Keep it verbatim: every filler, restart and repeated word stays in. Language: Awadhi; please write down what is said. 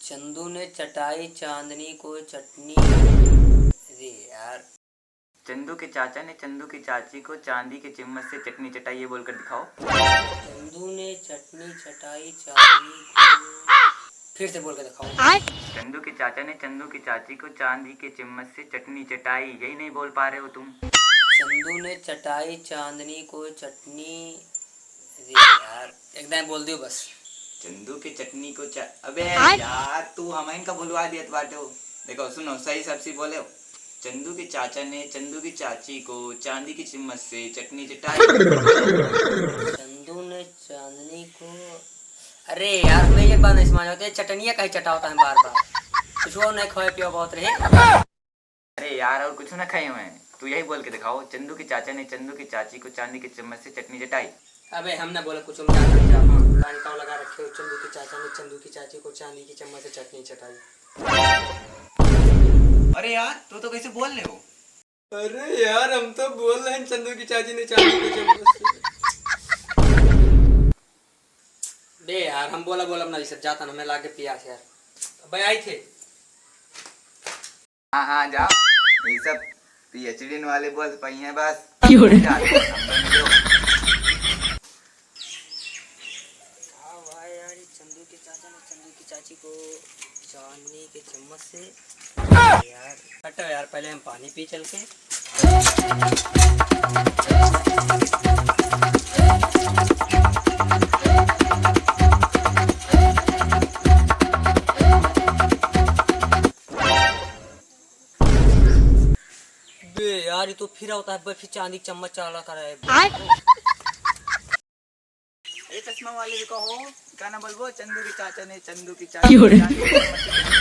चंदू ने चटाई चांदनी को चटनी। अरे यार। चंदू के चाचा ने चंदू की चाची को चांदी के चम्मच से चटनी चटाई, ये बोलकर दिखाओ। चंदू ने चटनी चटाई चांदनी को, फिर से बोल के दिखाओ। आय। चंदू के चाचा ने चंदू की चाची को चांदी के चम्मच से चटनी चटाई, यही नहीं बोल पा रहे हो तुम। चंदू ने चटाई चांदनी को चटनी। अरे यार, एक दाएं बोल दियो बस। चंदू के चटनी को चा-, अबे आय। यार, तू हमइन का भुलवा दियत बाटे हो। देखो, सुनो, सही सबसे बोले हो। चंदू के चाचा ने चंदू की चाची को चांदी की चम्मच से चटनी चटाई। चंदू ने चांदनी को, अरे यार, मैं एक बार नहीं समझ आते, चटनिया काहे चटावता है बार बार? कुछ वो नहीं खाए पियो बहुत रहे। अरे यार, और कुछ ना खाए हुए हैं, तू यही बोल के दिखाओ, चंदू के चाचा ने चंदू की चाची को चांदी के चम्मच से चटनी चटाई। अबे हम ना बोले कुछ, हम जाते हैं, जाओ। हाँ, कान कान लगा रखे हो, चंदू के चाचा ने चंदू की चाची को चांदी की चम्मच से चटनी चटाई। अरे यार, तू तो कैसे बोल रहे हो? अरे यार, हम तो बोल रहे हैं, चंदू की चाची ने चांदी की चम्मच से। बे यार, हम बोला बोला ना, ये सब जाता ना, मैं लागे पियास यार। अबे आई थे। हाँ, हाँ, जाओ। ये सब पीएचडी वाले बोल पाई हैं बस। क्यों रे? जाओ, हम तो मिलो। हाँ भाई यार, ये चंदू के चाचा ने चंदू की चाची को चांदनी के चम्मच से, यार, हटो यार, पहले हम पानी पी चल के। बे यार, ये तो फिर होता है, बे फिर चांदी की चम्मच चला कर है। आय। ए चश्मा वाले भी कहो, गाना बोलबो, चंदू की चाचा ने चंदू की चाची क्यों रे? चांदी की चम्मच से